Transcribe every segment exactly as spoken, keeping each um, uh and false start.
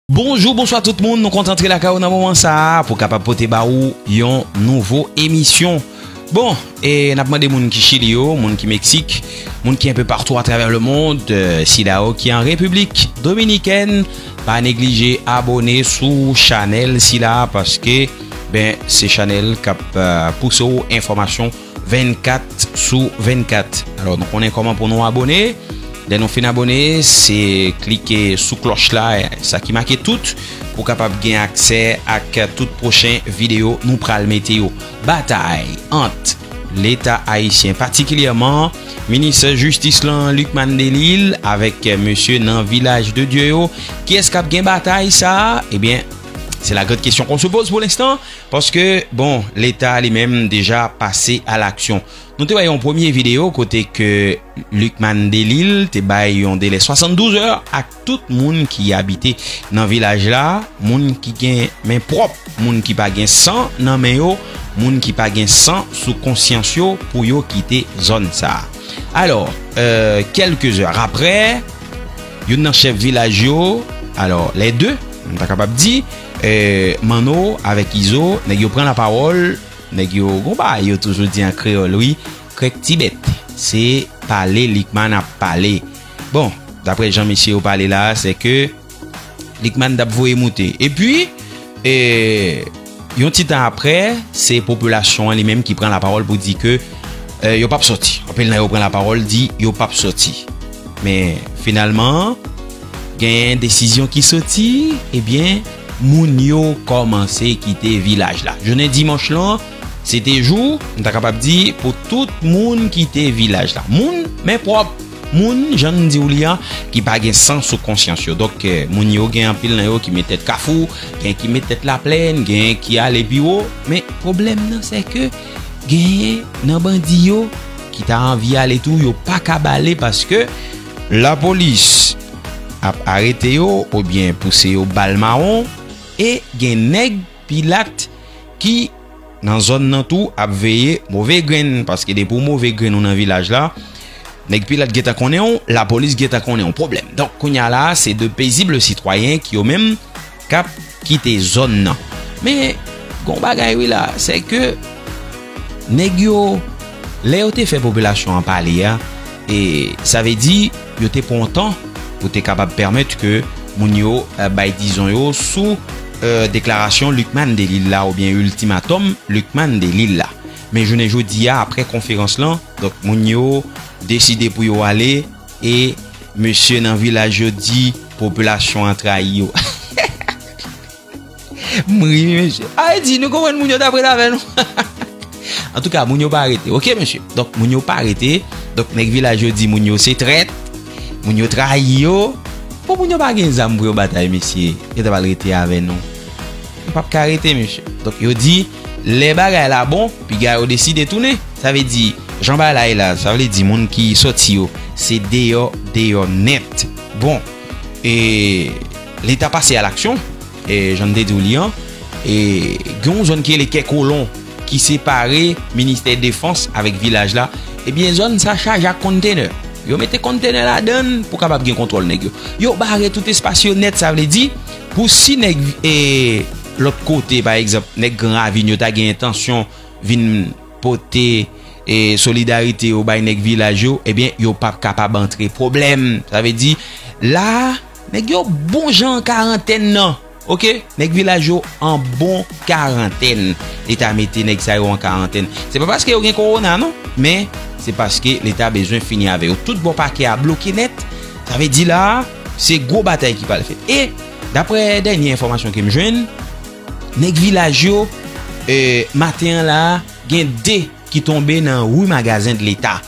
Bonjou, bonswa tout moun. Nou kontan antre lakay ou nan moman sa a pou kapab pote ba ou yon nouvo emisyon. Bon, e n ap mande moun ki Chili yo, moun ki Meksik, moun ki enpe patou atravè lemonn, e, sila yo ki an Repiblik Dominikèn, pa neglije abone sou chanèl sila a paske, ben, se chanèl k ap, e, pouse w enfòmasyon vennkat sou vennkat. Alò, nou konnen kòman pou nou abone. Lè nou fin abone, se klike sou klòch la, sa ki make tout, pou kapab gen aksè ak tout pwochen videyo nou pral mete yo. Batay ant Leta ayisyen, patikilyèman minis jistis lan, Lucmane Delille, avèk mesye nan Vilaj de Dye yo. Kiyès k ap gen batay sa a? Ebyen, se la grande question qu'on se pose pour l'instant. Paske, bon, Leta li menm deja pase a laksyon. Nou te wè yon premye videyo kote ke Lucmane Delille te bay yon delè swasanndouz è ak tout moun ki abite nan vilaj la, moun ki gen men pwòp, moun ki pa gen san nan men yo, moun ki pa gen san sou konsyans yo pou yo kite zòn sa a. Alò, e, kèlke zè aprè, youn nan chèf vilaj yo, alò, lè de, m ta kapab di, e, Manno avèk Izo, nèg yo pran lapawòl, nèg yo, gon bagay yo toujou di an kreyòl, wi, krèk ti bèt. Se pale Lucmane ap pale. Bon, daprè jan mesye yo pale la, se ke Lucmane t ap voye moute. Epi, e, yon ti tan aprè, se popilasyon an li menm ki pran lapawòl pou di ke, e, yo p ap sòti. Anpil nan yo pran lapawòl, di yo p ap sòti. Men, finalman, genyen desizyon ki soti, ebyen, moun yo kòmanse kite vilaj la. Jounen dimanch lan, se te jou, m ta kapab di, pou tout moun kite vilaj la. Moun, men pwòp moun, jan n di w li an, ki pa gen san sou konsyans yo. Donk, e, moun yo gen anpil nan yo ki met tèt Kafou, gen ki met tèt Laplèn, gen ki ale pi wo. Men pwoblèm nan, se ke genyen nan bandi yo ki ta anvi ale tou, yo pa kab ale paske lapolis ap arete yo oubyen pouse yo bal mawon, e gen nèg Pilat ki nan zòn nan tou ap veye move grenn, paske depi w move grenn ou nan vilaj la, nèg Pilat gentan konnen w, lapolis gentan konnen w, pwoblèm. Donk, kounye a la, se de paisibles citoyens ki yo menm k ap kite zòn nan. Men, gon bagay wi la, se ke nèg yo, lè yo te fè popilasyon an pale a, e sa vle di, yo te pran tan pou te kapab pèmèt ke moun yo, e, bay dizon yo sou, e, deklarasyon Lucmane Delille la, oubyen iltimatòm Lucmane Delille la. Men jounen jodi a, aprè konferans lan, donk, moun yo deside pou yo ale, e mesye nan vilaj yo di popilasyon an trayi yo. M ri, wi, mesye. A, e di, nou konprann moun yo t ap ret avè nou. Antouka, moun yo pa rete, oke, mesye? Donk, moun yo pa rete. Donk, nèg vilaj yo di moun yo se trèt. Moun yo trayi yo. Bon, moun yo pa gen zam pou yo batay, mesye. Yo ta pral rete avè nou. Yo p ap ka rete, mesye. Donk, yo di, lè bagay la bon, piga yo deside tounen. Sa vle di, jan bagay la ye la, sa vle di moun ki sòti yo, se deyò, deyò nèt. Bon, e Leta pase a laksyon, e jan n te di w li an, e gen yon zòn ki rele Kè Kolon, ki separe ministè defans avèk vilaj la. Ebyen, zòn sa chaje ak kontenè. Yo mete kontenè ladan l pou kapab gen kontwòl nèg yo. Yo bare tout espas yo nèt, sa vle di, pou si nèg, e, lòt kote, pa egzanp, nèg Gran Ravin yo ta gen entansyon vin pote, e, solidarite yo bay nèg vilaj yo, ebyen, yo p ap kapab antre. Pwoblèm, sa vle di, la, nèg yo bon jan an karantèn nan. Oke, nèg vilaj yo an bon karantèn. Leta mete nèg sa yo an karantèn. Se pa paske yo gen kowona, non, men se paske Leta bezwen fini avè yo. Tout bò pakè a bloke nèt. Sa vle di la, se gwo batay ki pral fèt. E, daprè dènye enfòmasyon ke m jwenn, nèg vilaj yo, e, maten an la, gen de ki tonbe nan ri Magazen de Leta.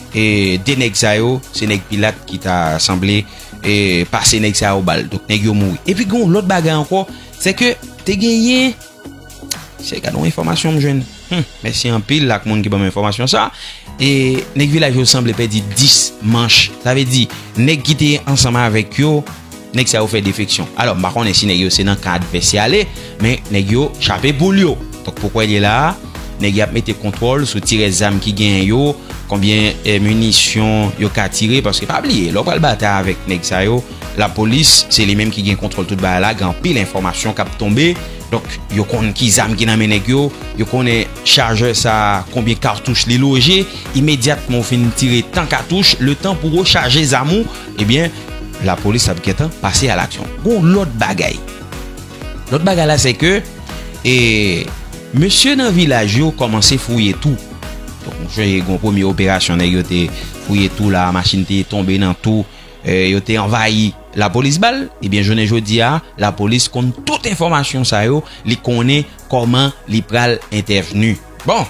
E de nèg sa yo, se nèg Pilat ki ta sanble, e, pase nèg sa yo bal. Donk, nèg yo mouri. Epi, gen yon lòt bagay ankò, se ke te genyen, se gade yon enfòmasyon m jwenn. Hmm, mèsi anpil ak moun ki ban m enfòmasyon sa. E nèg vilaj yo sanble pèdi dis manch. Sa vle di, nèg ki te ansanm avèk yo, nèg sa yo fè defeksyon. Alò, m pa konnen si nèg yo se nan kan advès y ale, men nèg yo chape poul yo. Donk, pou kwè l ye la a, nèg y ap mete kontwòl sou ti rès zam ki genyen yo, konbyen, e, minisyon yo ka tire, paske pa bliye, lè w pral batay avèk nèg sa yo, Lapolis, se li menm ki gen kontwòl tout bagay la, gen anpil enfòmasyon k ap tonbe. Donk, yo konn ki zam ki nan men nèg yo, yo konnen chajè sa a, konbyen katouch li loje. Imedyatman w fin tire tan katouch, letan pou rechaje zam ou, ebyen, lapolis ap gentan pase a laksyon. Gon lòt bagay. Lòt bagay la, se ke, e, mesye nan vilaj yo kòmanse fouye tou. Donk, nou sonje gon premye operasyon, nèg yo te fouye tou la, machin te tonbe nan tou, e, yo te anvayi lapolis bal. Ebyen, jounen jodi a, lapolis konn tout enfòmasyon sa yo, li konnen kòman li pral entèvni. Bon,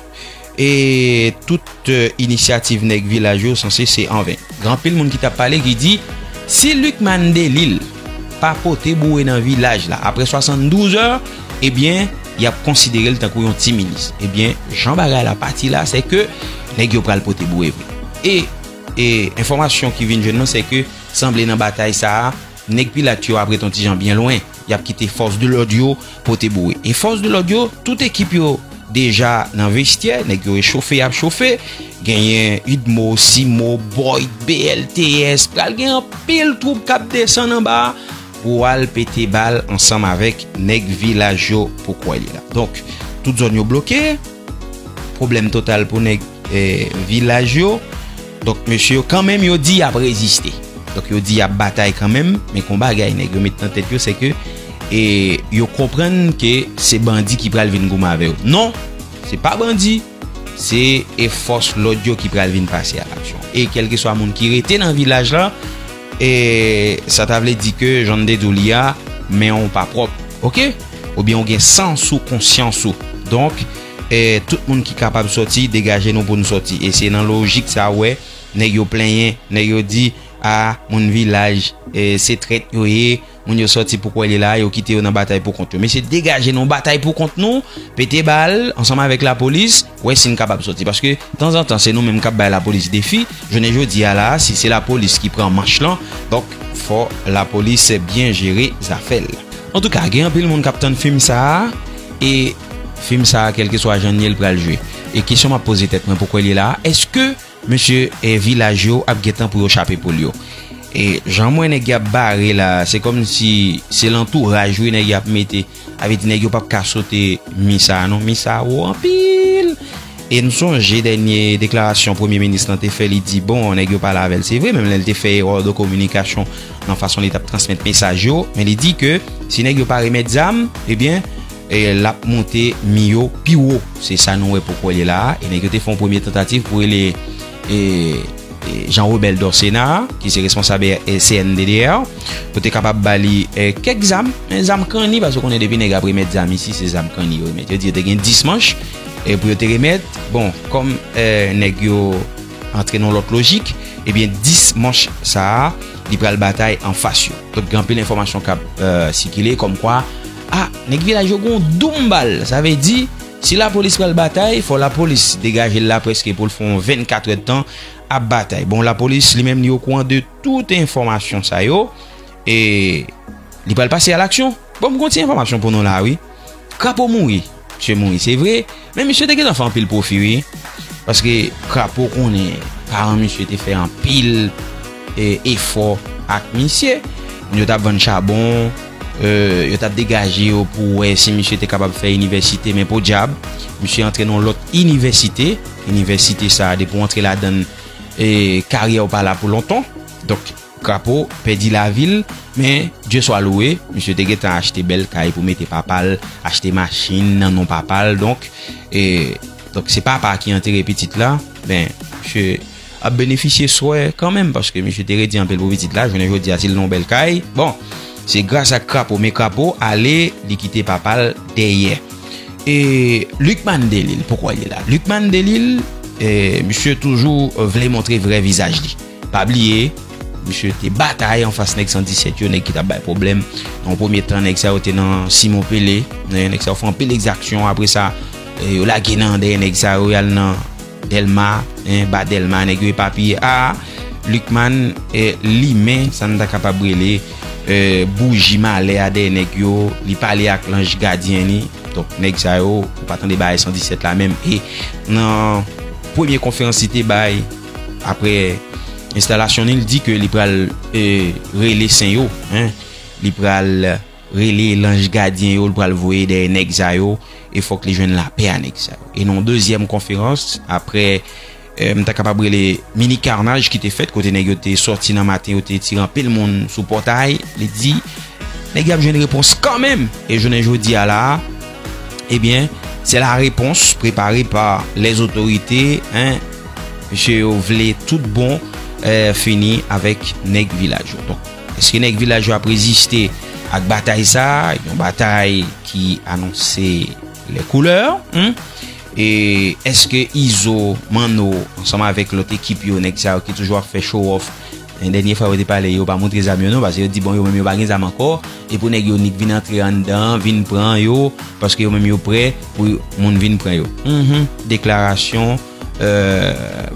e tout, e, inisyativ nèg vilaj yo sanse se anven. Gen anpil moun ki t ap pale ki di, si Lucmane Delille pa pote boure nan vilaj la apre swasanndouz è, ebyen, y ap konsidere l tankou yon ti minis. Ebyen, jan bagay la pati la, se ke nèg yo pral pote boure vre. E, e enfòmasyon ki vin jwenn mwen, se ke sanble nan batay sa a, nèg Pilat yo ap ret yon ti jan byen lwen. Y ap kite fòs de lòd yo pote boure. E fòs de lòd yo, tout ekip yo deja nan vestyè, nèg yo rechofe, y ap chofe. Genyen Udmo, Simo, Boyd, B L T S, pral gen anpil twoup k ap desann anba pou al pete bal ansanm avèk nèg vilaj yo pou kwè li la. Donk, tout zòn yo bloke, pwoblèm total pou nèg, e, vilaj yo. Donk, mesye yo, kanmenm, yo di y ap reziste. Donk, yo di y ap batay kanmenm, men gon bagay nèg yo met nan tèt yo, se ke, e, yo konprann ke se bandi ki pral vin goumen avè yo. Non, se pa bandi, se, e, fòs lòd yo ki pral vin pase a laksyon. E kèlkeswa moun ki rete nan vilaj la, e, sa ta vle di ke, jan n te di w li a, men w pa pwòp, oke? Oubyen w gen san sou konsyans ou. Donk, e, tout moun ki kapab sòti, degaje nou pou n sòti. E se nan lojik sa, w wè, nèg yo plenyen, nèg yo di, a, moun vilaj, e, se trèt yo ye, moun yo sòti pou kwè li la, yo kite yo nan batay pou kont yo. Mesye, degaje nou, batay pou kont nou, pete bal, ansanm avèk lapolis, wè si n kapab sòti. Paske, tanzantan, se nou menm k ap bay lapolis defi. Jounen jodi a la, si se lapolis ki pran manch lan, donk, fò lapolis byen jere zafè l. Antouka, gen anpil moun k ap tann fim sa a, e fim sa a, kèlkeswa jan l ye, l pral jwe. E kesyon m ap poze tèt mwen pou kwè li la, èske mesye, e, vilaj yo ap gentan pou yo chape poul yo? E jan m wè nèg y ap bare la, se kòmsi se lantouraj, wi, nèg y ap mete. Sa vle di nèg yo p ap ka sote mi sa a non, mi sa a wo anpil. E n sonje dènye deklarasyon premye minis lan te fè, li di, bon, nèg yo pale avè l, se vre, menm lè l te fè erè de kominikasyon nan fason li t ap transmèt mesaj yo, men li di ke si nèg yo pa remèt zam, ebyen, e, l ap monte mi yo pi wo. Se sa nou wè pou kwè li la a. E nèg yo te fè yon premye tantativ pou rele, e, e, Jean Robert Dorcénat, ki se responsab, e, C N D D R, pou te kapab ba li, e, kèk zam, men zam kanni, paske w konnen depi nèg ap remèt zam isi, se zam kanni yo remèt. Yo di yo te gen dis manch, e, pou yo te remèt. Bon, kòm, e, nèg yo antre nan lòt lojik, ebyen, dis manch sa a, li pral batay anfas yo. Donk, gen anpil enfòmasyon k ap, e, sikile, kòmkwa, a, nèg vilaj yo gon doum bal. Sa vle di, si lapolis pral batay, fò lapolis degaje l la prèske pou l fè yon vennkat èdtan ap batay. Bon, lapolis, li menm, li okouran de tout enfòmasyon sa yo, e li pral pase a laksyon. Bon, m gon ti enfòmasyon pou nou la, wi. Krapo mouri. Misye mouri, se vre. Men misye te gentan fè anpil pwofi, wi. Paske Krapo konnen paran misye te fè anpil, e, efò ak misye. Moun yo t ap vann chabon, e, yo t ap degaje yo pou wè si misye te kapab fè inivèsite, men podyab, misye antre nan lòt inivèsite. Inivèsite sa a, depi w antre ladan l, e, karyè w pa la pou lontan. Donk, Krapo pèdi lavi l, men Dye swa louwe, misye te gentan achte bèl kay pou mete papa l, achte machin nan non papa l. Donk, e, donk se papa ki antere pitit la, men misye ap benefisye swè kanmenm, paske misye te redi anpil pou pitit la, jounen jodi a, si l nan yon bèl kay, bon, se gras ak Krapo, men Krapo ale, li kite papa l dèyè. E Lucmane Delille, poukwa li la? Lucmane Delille, e, misye toujou vle montre vrè vizaj li. Pa bliye, misye te batay anfas nèg san disèt yo, nèg ki t ap bay pwoblèm. Nan yon premye tan, nèg sa yo te nan Simon Pele, nèg sa yo fè anpil egzaksyon. Apre sa, e, yo lage nan dèyè nèg sa yo, y al nan Dèlma, en, ba Dèlma, nèg yo epapiye. A, Lucmane, e, limen, sa n ta kapab rele, e, bouji malè a dèyè nèg yo, li pale ak lanj gadyen li. Donk, nèg sa yo, ou pa tande bagay san disèt la menm. E nan premye konferans li te bay, apre enstalasyon li, li di ke li pral, e, rele sen yo, en. Li pral rele lanj gadyen yo, li pral voye dèyè nèg sa yo, e fòk li jwenn lapè a nèg sa yo. E nan yon dezyèm konferans, apre, e, m ta kapab rele mini karnaj ki te fèt, kote nèg yo te sòti nan maten, yo te tire anpil moun sou pòtay, li di, nèg y ap jwenn repons kanmenm. E jounen jodi a la, ebyen, se la repons prepare pa lèzotorite, en, mesye yo vle tout bon, e, fini avèk nèg vilaj yo. Donk, èske nèg vilaj yo ap reziste ak batay sa, yon batay ki anonse lè koulè, en? E èske Izo, Manno, ansanm avèk lòt ekip yo, nèg sa yo ki toujou ap fè show off, en, dènye fwa yo te pale, yo pa montre zam yo non, paske yo di, bon, yo menm yo pa gen zam ankò, e pou nèg yo nik vin antre anndan, vin pran yo, paske yo menm yo prè pou moun vin pran yo. Mhm. Deklarasyon, e,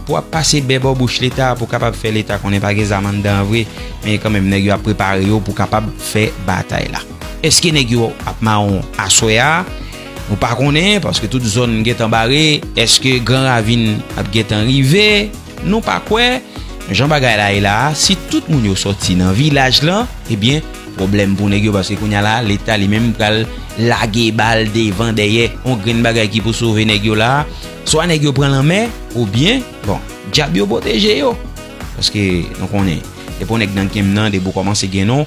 pou ap pase bè bò bouch Leta, pou kapab fè Leta konnen pa gen zam anndan vre, men kanmenm, nèg yo ap prepare yo pou kapab fè batay la. Èske nèg yo ap mawon aswè a? Nou pa konnen, paske tout zòn gentan bare. Èske Gran Ravin ap gentan rive? Nou pa kwè. Jan bagay la ye la a, si tout moun yo sòti nan vilaj lan, ebyen, pwoblèm pou nèg yo, paske kounye a la, Leta li menm pral lage bal devan, dèyè, yon grenn bagay ki pou sove nèg yo la a. Swa nèg yo pran lanmè, oubyen, bon, dyab yo pwoteje yo. Paske nou konnen, depi yon nèg nan game nan, depi w kòmanse gen non,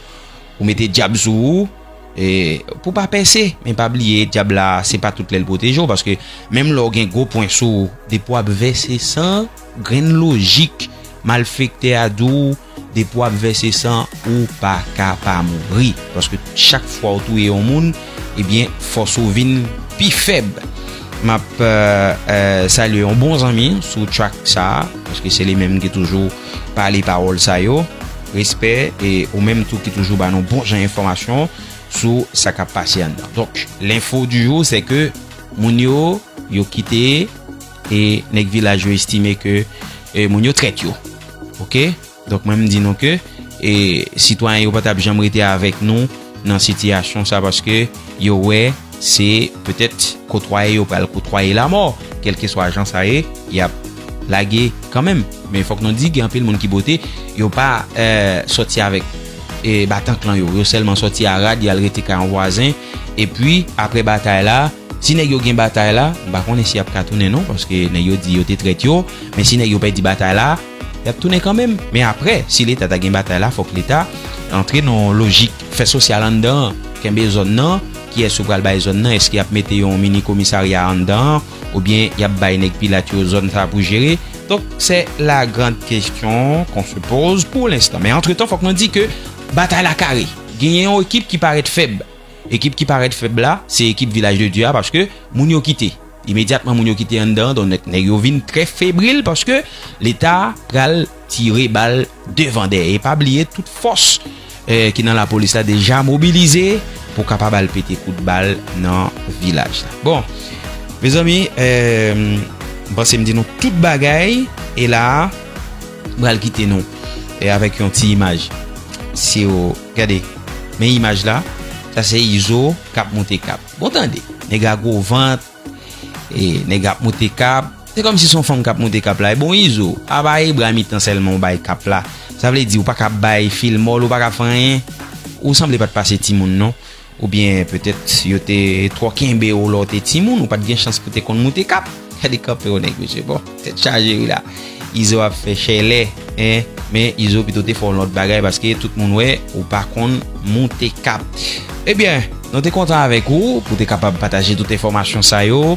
ou mete dyab sou ou, e, pou pa pèse. Men pa bliye, dyab la, se pa tout lè l pwoteje w, paske menm lè w gen gwo pwen sou ou, depi w ap vèse san, grenn lojik malfektè a di w, depi w ap vèse san, ou pa ka pa mouri. Paske chak fwa w touye yon moun, ebyen, fòs ou vin pi fèb. M ap, e, e, salye yon bon zanmi sou track sa a, paske se li menm ki toujou pale pawòl sa yo. Respè, e ou menm tou ki toujou ba nou bon jan enfòmasyon sou sa k ap pase anndan. Donk, l'info du jour, se ke moun yo, yo kite, e nèg vilaj yo estime ke, e moun yo trèt yo. Oke? Donk, mwen, m di nou ke, e sitwayen yo pa t ap janm rete avèk nou nan sitiyasyon sa, paske yo wè se petèt kotwaye yo pral kotwaye lamò. Kèlkeswa jan sa ye, y ap lage kanmenm. Men fòk nou di, gen anpil moun ki bote, yo pa, e, sòti avèk, e, batanklan yo. Yo sèlman sòti a rad, y al rete kay yon vwazen. Epi, apre batay la, si nèg yo gen batay la, m pa konnen si y ap ka tounen non, paske nèg yo di yo te trèt yo. Men si nèg yo pèdi batay la, y ap tounen kanmenm. Men apre, si Leta ta gen batay la, fòk Leta antre nan yon lojik fè sosyal anndan, kenbe zòn nan, kiyès yo pral bay zòn nan, èske y ap mete yon mini komisarya anndan, oubyen y ap bay nèg pilat yo zòn sa pou jere? Donk, c'est la grande question qu'on se pose pour l'instant. Men antretan, fòk nou di ke batay la kare. Genyen yon ekip ki parèt fèb. Ekip ki parèt fèb la, se ekip Vilaj de Dye a, paske moun yo kite. Imedyatman, moun yo kite anndan, donk nèg, nèg yo vin trè febril, paske Leta pral tire bal devan dèyè. E pa bliye, tout fòs, e, ki nan lapolis la deja mobilize pou kapab al pete kout bal nan vilaj la. Bon, mezanmi, e, m panse m di nou tout bagay, e la, m pral kite nou, e, avèk yon ti imaj. Si w gade, men imaj la, sa se Izo k ap moute kap. Bon, tande, nèg a gwo vant, e nèg ap moute kap. Se kòmsi se yon fanm k ap moute kap la. E bon, Izo, a bay bra mitan sèlman w bay kap la. Sa vle di, ou pa ka bay fil mòl, ou pa ka fè anyen. Ou sanble pa t pase timoun, non. Oubyen petèt yo te twò kenbe w lè w te timoun, ou pa t gen chans pou te konn moute kap. Gade kanpe yon nèg, mesye. Bon, tèt chaje, wi, la. Izo ap fè chèlè, en, men Izo pito te fè yon lòt bagay, paske tout moun wè ou pa konn moute kap. Ebyen, nou te kontan avèk ou pou te kapab pataje tout enfòmasyon sa yo.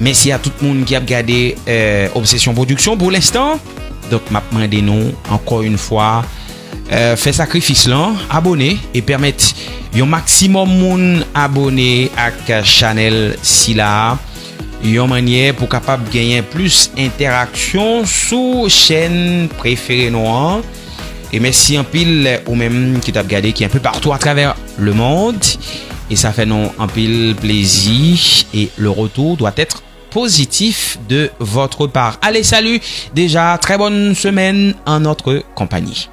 Mèsi a tout moun ki ap gade, eh, Obsession Production pou lenstan. Donk, m ap mande nou, ankò yon fwa, eh, fè sakrifis lan, abone e pèmèt yon maksimòm moun abone ak chanèl sila a. Yon mannyè pou kapab genyen plis entèraksyon sou chèn prefere nou an. E mèsi anpil ou menm ki t ap gade, ki enpe patou atravè lemonn. E sa fè nou anpil plezi. Et le retour doit être positif de votre part. Allez, salut! Déjà, très bonne semaine en notre compagnie.